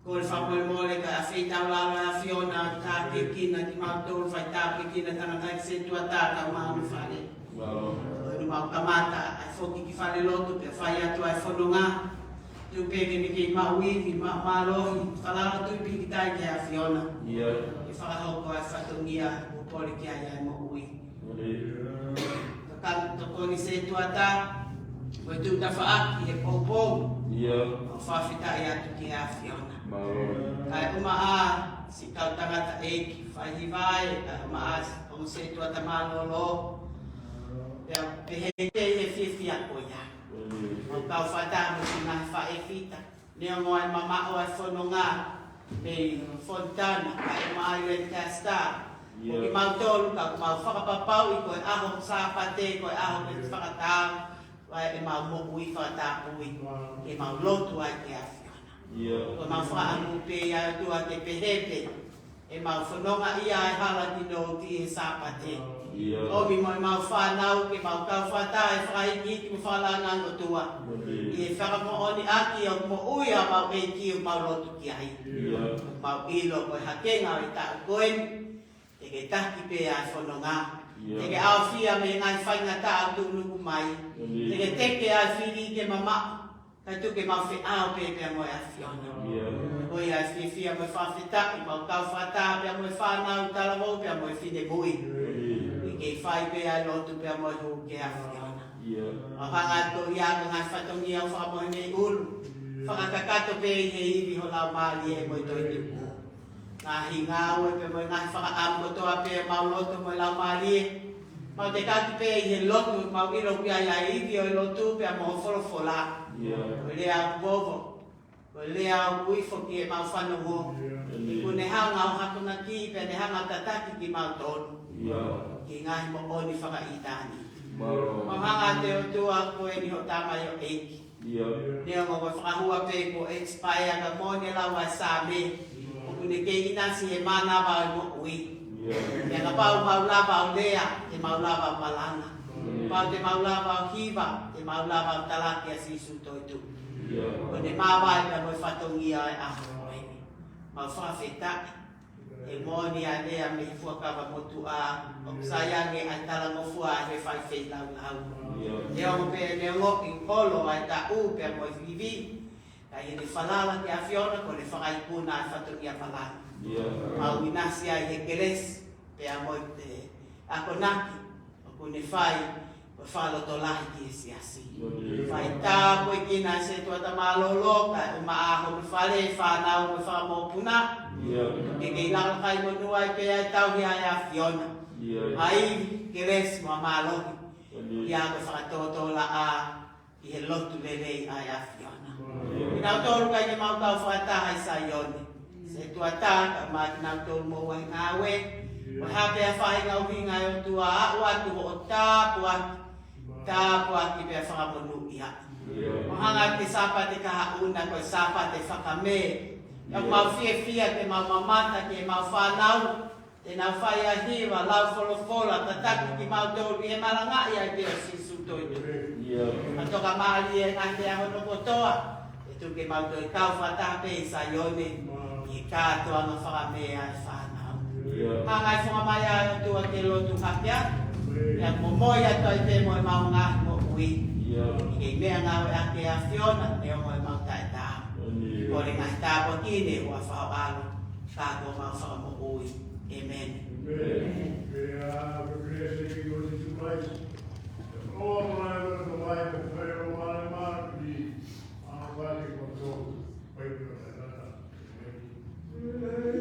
Kole fakamolemole kae ʻafeitaulalo ʻa e ʻAfiona ʻo tākiekina kimautolu fai tākiekina tangataʻeiki sētuata kae ʻumaʻā hono fale. Mālō. Ko eni mau kamata ʻa e foki ki falelotu pea fai atu ʻa e fononga. Tuku pē ke ne kei maʻu ivi, maʻu mālohi, falala tui pīkitai ki he ʻAfiona. ʻIo. Ke fakahoko ʻa e fatongia ʻoku kole ki ai ʻa e moʻui. Moʻoni. Ka ka tokoni sētuata, ko e tuʻu tafaʻaki he poupou. ʻIo. Mau fakafetaʻi atu ki he ʻAfiona. Mālō. Kae ʻumaʻā siʻi kau tangataʻeiki, fai hiva ē, kae ʻumaʻā siʻi ongo sētuata mālōlō. Pea pehē ki he fiefia ko ia. Moʻoni. Mau kau fakataha mo siʻi ngaahi faʻē fita. Neongo ʻa e mamaʻo ʻa e fononga mei Fontana, kae ʻumaʻā ʻa Lancaster. ʻIo. Ko kimautolu ka mau fakapapauʻi ko e ʻaho Sāpate, ko e ʻaho ke fakataau ai ʻemau moʻui fakatapui, ke mau lotu ai ki he ʻAfiona. ʻIo. Ko ʻemau fakaʻamu pē ʻe ʻOtua ke pehē pē ʻemau fononga ʻi he hala ki he Nōti he Sāpate. ʻIo. ʻOmi mo ʻemau fānau ke mau kau fakataha he fakahikihiki mo e fakalāngilangi ʻOtua. Moʻoni. ʻI he fakamoʻoniʻaki ʻoku moʻui ʻa homau ʻEiki ʻoku mau lotu ki ai. ʻIo. Mau ʻilo ko e hakenga ʻo e taʻu ko eni. Te ke taki pē ʻa e fononga. ʻIo. Te ke ʻaofia mei he ngaahi faingataʻa ʻoku tuʻunuku mai. Moʻoni. Te ke teke ʻa e fili ke mamaʻo. Kae tuku ke mau feʻao pē pea mo e ʻAfiona. ʻIo. Ko ia ʻa e fiefia mo e fakafetaʻi, mau kau fakataha pea mo e fānau talavou pea mo e finemui. ʻIo. ʻI he kei fai pē ʻa e lotu pea mo e hū ki he ʻAfiona. ʻIo. Mau hanga atu ia ko e ngaahi fatongia ʻoku fakamoʻoni mei ʻulu. Fakakakato pē ʻi he ivi ho Laumālie mo e toetuʻu. Ngaahi ngāue pea mo e ngaahi fakaʻamu kotoa pē ʻemau loto mo e Laumālie. Mau tekaki pē ʻi he lotu, mau ʻilo ʻoku ʻi ai ʻa e ivi ʻo e lotu pea mo e folofola. ʻIo. Ko e lea ʻoku vovo. Ko e lea ʻoku ui foki ʻemau fanongo. ʻIo. ʻOku ne hanga ʻo akonaki pea ne hanga ʻo tataki kimautolu. ʻIo. Ki he ngaahi moʻoni fakaʻitāniti. Mālō. Mau hanga atu ʻe ʻOtua ko eni hoʻo tamaioʻeiki. ʻIo. Neongo ko e fakahua pē kuo expire ka moʻoni e lau ʻa e Saame. ʻOku ne kei ʻinasi he mānava ʻo e moʻui. ʻIo. Pea kapau ʻoku mau lava ʻo lea, te mau lava ʻo malanga. ʻIo. Kapau te mau lava ʻo hiva, te mau lava ʻo talaki ʻa Sīsū toetuʻu. ʻIo. Ko ʻene māvae pea mo e fatongia ʻo e ʻaho ko eni. Mau fakafetaʻi. ʻE moʻoni ʻa e lea mei he Fuakava Motuʻa, ʻoku sai ange ʻa e talangofua ʻa e faifeilaulau. ʻIo. Neongo pē, neongo ʻi holo ʻa e taʻu pea mo e ivi, Ka ʻi heʻene falala ki he ʻAfiona, ko ʻene fakaikuna ʻa e fatongia malanga. ʻIo. Mau ʻinasi ai he kelesi, pea mo e akonaki ʻoku ne fai, ko e fakalotolahi ki he siasi. ʻIo. Fai tāpuekina ʻa e setuata mālōlō, kae ʻumaʻā hono fale, fānau mo e fanga mokopuna. ʻIo. Ke kei lalakai monū ai pē ʻa e tauhi ʻa e ʻAfiona. ʻIo. ʻA e kelesi mo e mālohi. ʻIo. ʻIo, ko e fakatōtōlaʻā ʻi he lotu lelei ʻa e ʻAfiona. Kinautolu ʻikai ke mau kau fakataha ʻi Saione. Setuata, kae ʻumaʻā kinautolu mo e ngāue. Ko e hā pē ha faʻahinga ʻuhinga ʻe ʻOtua, aʻu atu hoʻo tāpuaki. Tāpuaki pea fakamonūʻia. Mo hanga ki he Sāpate kahaʻu na ko e Sāpate fakamē. Ka mau fiefia ke mau mamata ki heʻemau fānau. Te nau fai ʻa e hiva, lau folofola, tataki kimautolu ʻi he malangaʻi ʻa e ʻEiki ko Sīsū toetuʻu. ʻIo. Ka toka mālie ʻa e ngaahi meʻa hono kotoa, ʻe tuku ke mau toe kau fakataha pē ʻi Saione, ʻi he kātoanga fakamē ʻa e fānau. ʻIo. Hanga ʻe he fofonga mai ʻa e ʻOtua ke lotu hake atu, ʻio, pea momoi atu ai pē mo ʻemau ngaahi moʻui. ʻIo. ʻI he meʻangāue ʻa e ʻAfiona, neongo ʻemau taʻetaau. ʻIo. Kole ngaahi tāpuaki ni ʻi he huafa ho ʻAlo, ka ko homau Fakamoʻui. ʻĒmeni. ʻĒmeni. Pea ko e kelesi ʻa e ʻEiki ko Sīsū Kalaisi, ko e ʻofa ʻa e ʻOtua, ko e feohi ʻa e Laumālie Māʻoniʻoni, ʻa ia ʻoku ʻiate kimoutolu, ʻo ʻiate kitautolu. ʻĒmeni.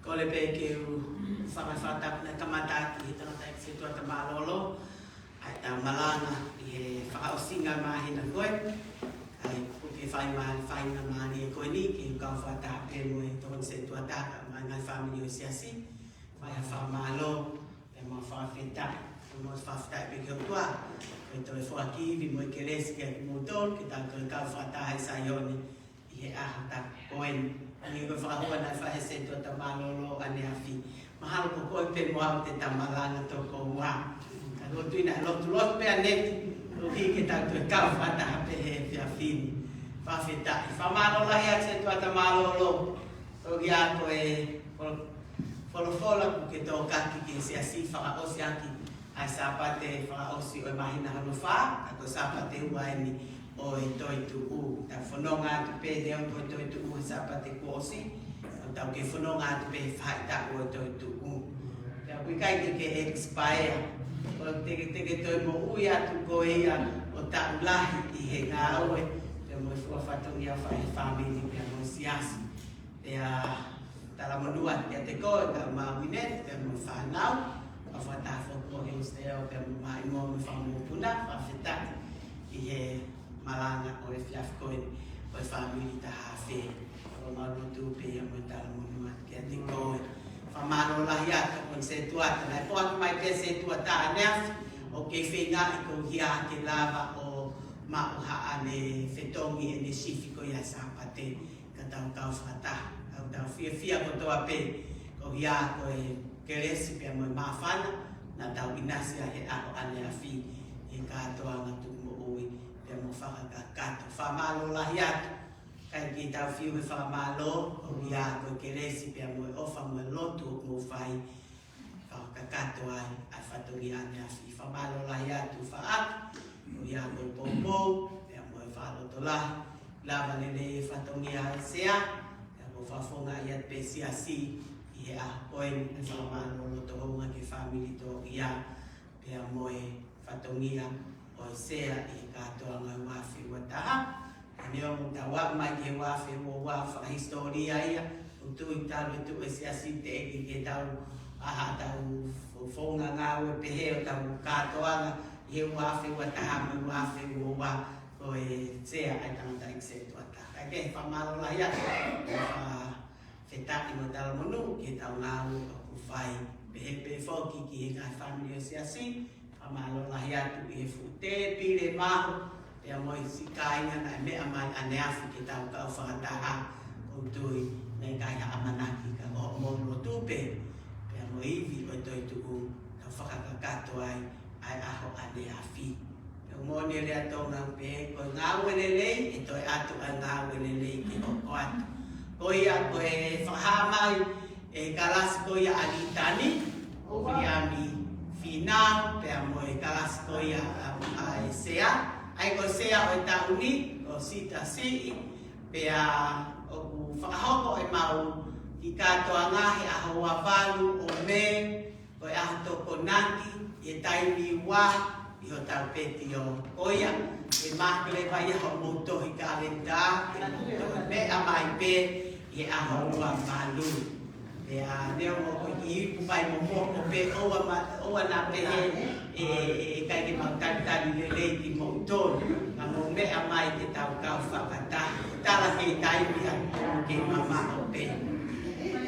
Kole pē ke u fakafetaʻi ʻi he tangataʻeiki, he tangataʻeiki setuata mālōlō, ʻa ʻetau malanga ʻi he fakaʻosinga māhina ko ē, ʻa ia ʻoku ke fai mā-, fai ngā mālie ko eni, ke u kau fakataha pē mo e tokoni setuata, kae ʻumaʻā e ngaahi fāmili ʻo e siasi, fai ha fakamālō, pea mo e fakafetaʻi, pea mo e fakafetaʻi pē ki he ʻOtua, ko e toe foaki ivi mo e kelesi kiate kimoutolu, ke tau toe kau fakataha ʻi Saione, ʻi he ʻaho tā ko eni. ʻA ia ko e fakahua naʻe fai ʻe he setuata mālōlō ʻaneafi. Mahalo ko koe pē mo au te tau malanga toko ua. Ka ʻoku ou tui naʻe lotu lotu pē ʻa e ʻEiki, ʻo hiki ke tau toe kau fakataha pē he efiafi ni. Fakafetaʻi. Fakamālō lahi ʻa e setuata mālōlō. Ko ia ko e fol-, folofola ʻoku ke tōkaki ki he siasi fakaʻosi ʻaki ʻa e Sāpate fakaʻosi ʻo e māhina hono fā, ka ko e Sāpate ua eni ʻo e toetuʻu. Tau fononga atu pē he ʻaho ko e toetuʻu he Sāpate kuo ʻosi, ʻo tau kei fononga atu pē he faʻahitaʻu ʻo e toetuʻu. Pea ʻoku ʻikai ke ke expire. ʻOku te ke, te ke toe moʻui atu koe ia ʻo taʻu lahi ʻi he ngāue, pea mo e fua fatongia fai he fāmili, pea mo e siasi. Pea talamonū atu kiate koe, kae ʻumaʻā Uineti, pea mo e fānau, kau fakataha foki mo Hemseo, pea mo Maʻimoa mo e fanga mokopuna, fakafetaʻi ʻi he malanga ʻo e efiafi ko eni, ʻo e fāmili Tahafe. Ko ʻemau lotu pē ia mo e talamonū atu kiate koe. Fakamālō lahi atu, ko e setuata, naʻe foaki mai pē setuata ʻaneafi, ʻoku kei feingaʻi koeʻuhi ke lava ʻo maʻu haʻane fetongi ʻene sifi ko ia Sāpate. Ka tau kau fakataha, tau, tau fiefia kotoa pē, koeʻuhi ko e kelesi pea mo e māfana, naʻa tau ʻinasi ai he ʻaho ʻaneafi, he kātoanga tuku moʻui, pea mo fakakakato. Fakamālō lahi atu, ʻikai ke tau fiu he fakamālō, koeʻuhi ko e kelesi pea mo e ʻofa mo e lotu ʻoku mou fai, kakato ai ʻa e fatongia ʻaneafi. Fakamālō lahi atu Faʻa, ʻo ia ko e poupou, pea mo e fakalotolahi, lava lelei e fatongia ʻa e sea, pea ko e fakafofongaʻi atu pē siasi ʻi he ʻaho ko eni, fakamālō loto hounga ki he fāmili Toʻia, pea mo e fatongia ʻo e sea ʻi he kātoanga ua afe ua taha. Neongo ʻetau aʻu mai ki he ua afe ua ua fakahisitōlia ia, ʻoku ou tui talu e tuʻu e siasi teʻeki ke tau ʻaha tau fo-, founga ngāue pehē ʻo tau kātoanga ʻi he ua afe ua taha mo e ua afe ua ua ko e sea ʻa e tangataʻeiki setuata. Kae kehe fakamālō lahi atu, fakafetaʻi mo talamonū ki heʻetau ngāue ʻoku fai. Pehē pē foki ki he ngaahi fāmili ʻo e siasi, fakamālō lahi atu ʻi he fuʻu tēpile mahu, pea mo e siʻi kāinga naʻe meʻa mai ʻaneafi ke tau kau fakataha, ʻoku ou tui naʻe ʻikai ha ʻamanaki ka ko hoʻomou lotu pē, pea mo e ivi ʻo e toetuʻu, tau fakakakato ai ʻa e ʻaho ʻaneafi. Pea ʻoku moʻoni e lea Tonga pē, ko e ngāue lelei, ʻe toe ʻatu ʻa e ngāue lelei ke hoko atu. Ko ia ko e fakahā mai, ʻe he kalasi ko ia ʻa Litani, ʻo Viliami Fīnau, pea mo e kalasi ko ia ʻa, ʻa e sea, ʻa ia ko e sea ʻo e taʻu ni, ko Sita Siʻi, pea ʻoku fakahoko ʻemau kiʻi kātoanga he ʻaho ua valu ʻo Mē, ko e ʻaho Tokonaki, ʻi he taimi ua, ʻi hotau pētio. Ko ia, ʻe mākelepa ia hoʻomou tohi kalenda, ʻe mou tohi meʻa mai pē, ʻi he ʻaho ua valu. Pea neongo ko e kiʻi ipu fai momoko pē ʻoua ma-, ʻoua naʻa pehē ʻe, ʻe, ʻe ʻikai ke mau talitali lelei kimoutolu. Ka mou meʻa mai ke tau kau fakataha. Tala kei taimi ʻa ke mamaʻo pē.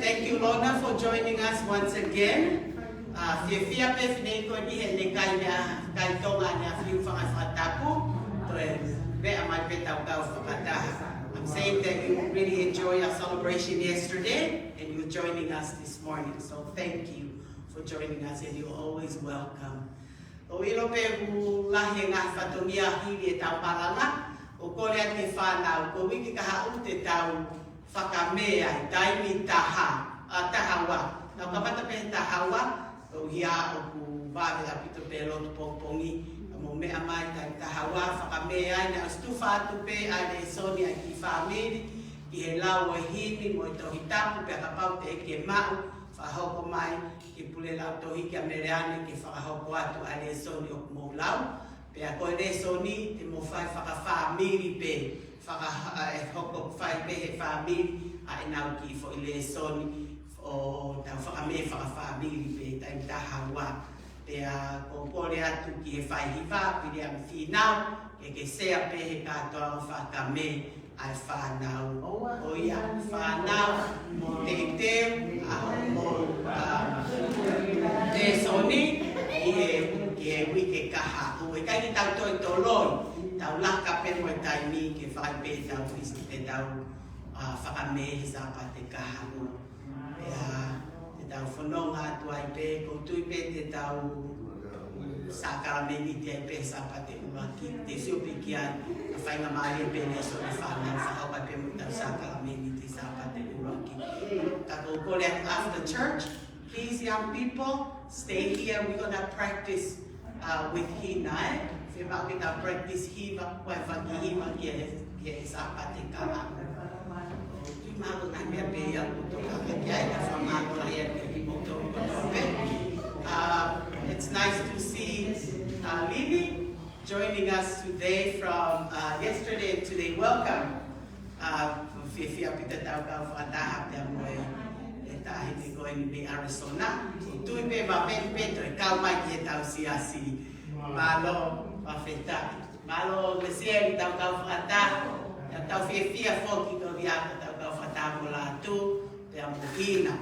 Thank you, Lorna, for joining us once again. Uh, fiefia pē Fineʻeiki ko eni he ʻikai meʻa, ʻikai Tonga ʻaneafi, ʻoku fanga fakatapu, toe meʻa mai pē tau kau fakataha. I'm saying that you really enjoy our celebration yesterday and you're joining us this morning. So thank you for joining us and you're always welcome. ʻOku ʻilo pē ʻoku lahi e ngaahi fatongia hili ʻetau malanga, ʻoku kole atu ki he fānau, ko e uike kahaʻu te tau fakamē ai, taimi taha, ʻa, taha ua. Tau kamata pē he taha ua, koeʻuhi ʻoku vave ʻaupito pē lotu pongipongi, ka mou meʻa mai taimi taha ua, fakamē ai, naʻe ʻosi tufa atu pē ʻa e lēsoni ʻa e kiʻi fāmili, ki he lau ʻo e himi mo e Tohi Tapu, pea kapau teʻeki ke maʻu, fakahoko mai ki he pule lautohi kia Meleane ke fakahoko atu ʻa e lēsoni ʻoku mou lau. Pea ko e lēsoni te mou fai fakafāmili pē, faka-, ʻe hoko fai pē he fāmili ʻa ʻenau kiʻi foʻi lēsoni ʻo tau fakamē fakafāmili pē taimi taha ua. Pea ʻoku ou kole atu ki he faihiva, Viliami Fīnau, ke ke sea pē he kātoanga fakamē ʻa e fānau. ʻO ia, fānau, mou teuteu ʻa hoʻomou, ʻa, lēsoni ʻi he, ki he uike kahaʻu. ʻIkai ke tau toe toloi, tau laka pē mo e taimi ke fai pē ʻetau fisi-, ʻetau, ʻa, fakamē he Sāpate kahaʻu. Pea te tau fononga atu ai pē, ʻoku ou tui pē te tau sākalamēniti ai pē Sāpate ʻuluaki, te sio pē ki ai, ka faingamālie pē lēsoni fānau, fakahoko ai pē mo ʻetau sākalamēniti Sāpate ʻuluaki. Ka ʻoku ou kole atu after church, please young people, stay here, we're gonna practice uh, with Hina, ē? Fiemaʻu ke tau practice hiva, ko e fanga hiva ki he, ki he Sāpate kahaʻu. Tui mahalo ngaahi meʻa pē ia ʻoku tokanga ki ai, ka fakamālō lahi atu kiate kimoutolu kotoa pē. Uh, it's nice to see, uh, Lily joining us today from, uh, yesterday and today. Welcome. ʻA, fiefia ʻaupito ʻetau kau fakataha pea mo e, e taʻahine ko eni mei Arizona. ʻOku ou tui pē ʻe vave pē toe kau mai ki heʻetau siasi. Mālō, fakafetaʻi. Mālō, Lesieli, ʻetau kau fakataha. Pea tau fiefia foki ko ia ko ʻetau kau fakataha mo Lātū, pea mo Hina.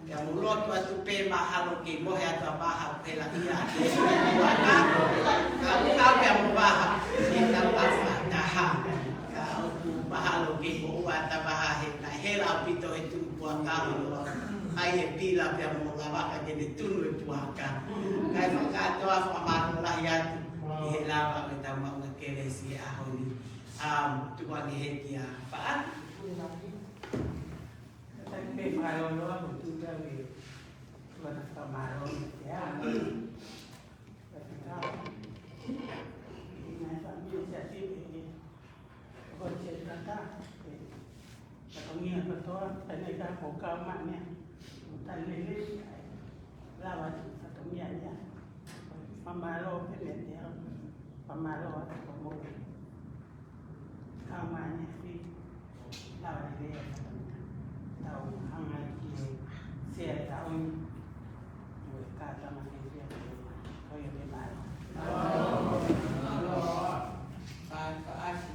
Pea mou lotu atu pē mahalo kei mohe atu ʻa Vaha, pela ia ke ua ka. Ka, ka pea mo Vaha, ke tau ʻafa taha. Ka ʻoku mahalo kei moʻua atu ʻa Vaha he naʻe hela ʻaupito he tunu puaka hono ʻai e pila pea mo Lavaka ke ne tunu e puaka. Kae fakakātoa fakamālō lahi atu ʻi he lava ʻo ʻetau maʻunga kelesi he ʻaho ni. Um, tuku ange hē kia Faʻa. Tau pē fakaloloa mo tuta ue. Tuata fakamālō. Ko e fāmili ʻo Siaosi, ko e kata, e fatongia kotoa, pea ne ka ko kau mai, ʻo tali lelei, lava atu fatongia ia. Fakamālō pē meiate au, fakamālō atu ko mou. Kau mai ne fi, lau lelei ʻa e fatongia. Tau hanga ki he sea e tau ni. Ue kata mai ki he sea. Ko ia ke mālō. Mālō. Mālō.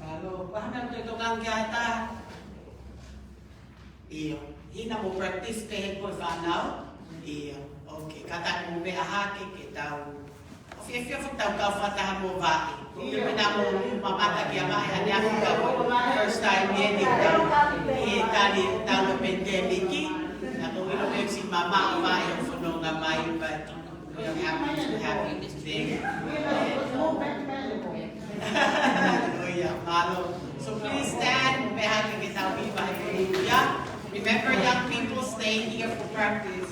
Mālō. Ko e hā e meʻa ʻoku tokanga ki ai? ʻIo. Hina mo practice pē he ko e fānau. ʻIo. Okay. Kātaki mo meʻa hake ke tau ʻo fiefia foki tau kau fakataha mo Vaʻe. Ko e meʻa mo mamata kia Vaʻe, ʻa ʻene ʻalu kau first time ʻi he tau, ʻi he tali tau ʻo e pandemic. Naʻa ku ʻilo pē siʻi mamaʻo Vaʻe ʻo fononga mai, but we are happy to have you today. ʻIo, mālō. So please stand, meʻa hake ke tau hiva he kuia. Remember, young people, stay here for practice.